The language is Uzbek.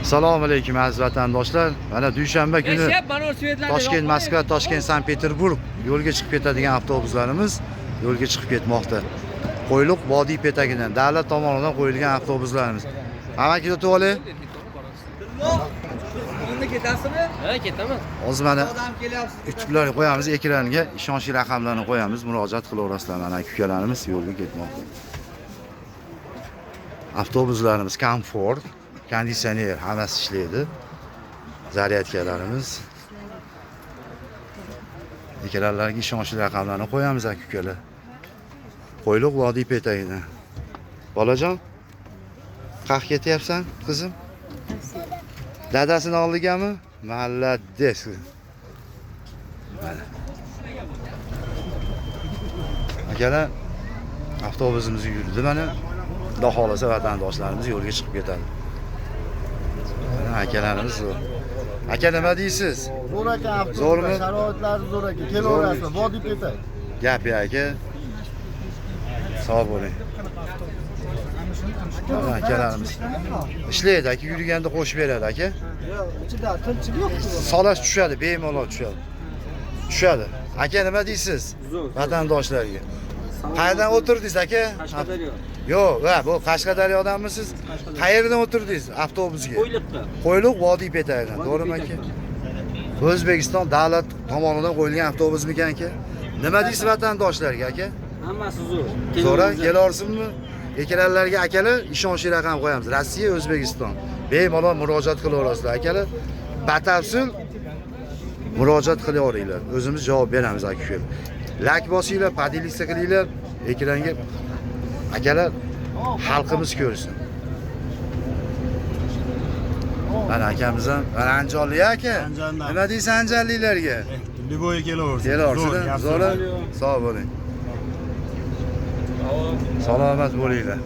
Assalomu alaykum, aziz vatandoshlar. Mana dushanba kuni Toshkent Moskva, Toshkent Sankt Peterburg yo'lga chiqib ketadigan avtobuslarimiz yo'lga chiqib ketmoqda. Qo'yliq vodiy petagidan davlat tomonidan qo'yilgan avtobuslarimiz. Hamma o'tib olay. Unda ketasizmi? Ha, ketaman. Hozir mana Odam kelyapsiz. YouTube'larga qo'yamiz, ekranga ishonchli raqamlarni qo'yamiz, murojaat qilaverasizlar. Mana ukalarimiz yo'lga ketmoqda. Avtobuslarimiz komfort, konditsioner hammasi ishlaydi. Zaryadkalarimiz. Ekranlarga ishonchli raqamlarni qo'yamiz, aka ukalar. Qo'yliq vodiy petagidan. Bolajon, qayerga ketyapsan, qizim? Dadasini oldigami? Молодец. Mana. Akalar, avtobusimiz yurdi mana. Xudo xohlasa vatandoshlarimiz yo'lga chiqib ketadi. Mana akalarimiz. Aka, nima deysiz? Zo'r aka, avtobusda Zo'rmi? Sharoitlari zo'r aka. Kelaverasizlar, vodiy petak. Gap ya aka. Sog' bo'ling. Mana akalarimiz. Ishlaydi aka, yurganda qo'shib beradi aka. Yo'q, ichida tinchlik yo'q. Solash tushadi, bemalol tushadi. Tushadi. Aka, nima deysiz? Vatandoshlarga. Qayerdan o'tirdingiz, aka? Qashqadaryo. Yo'q, va bu Qashqadaryodanmisiz? Qayerdan o'tirdingiz avtobusga? Qo'yliqqa. Qo'yliq vodiy petagidan, to'g'rimi aka? O'zbekiston davlat tomonidan qo'yilgan avtobusmikan aka? Nima deysiz vatandoshlarga, aka? Hammasi zo'r. Zo'ra, kelaversinmi? Ekranlarga, akalar, ishonchli raqam qo'yamiz. Rossiya, O'zbekiston. Bemalol murojaat qilaverasizlar, akalar. Batafsil murojaat qilaveringlar. O'zimiz javob beramiz, aka ukalar. Like bosinglar, поделиться qilinglar ekranga. Akalar, xalqimiz ko'rsin. Mana akamiz ham, mana andijonlik aka. Andijondan. Nima deysiz andijonliklarga? Любой kelaversin. Kelaversin, zo'ra. Sog' bo'ling. Salomat bo'linglar.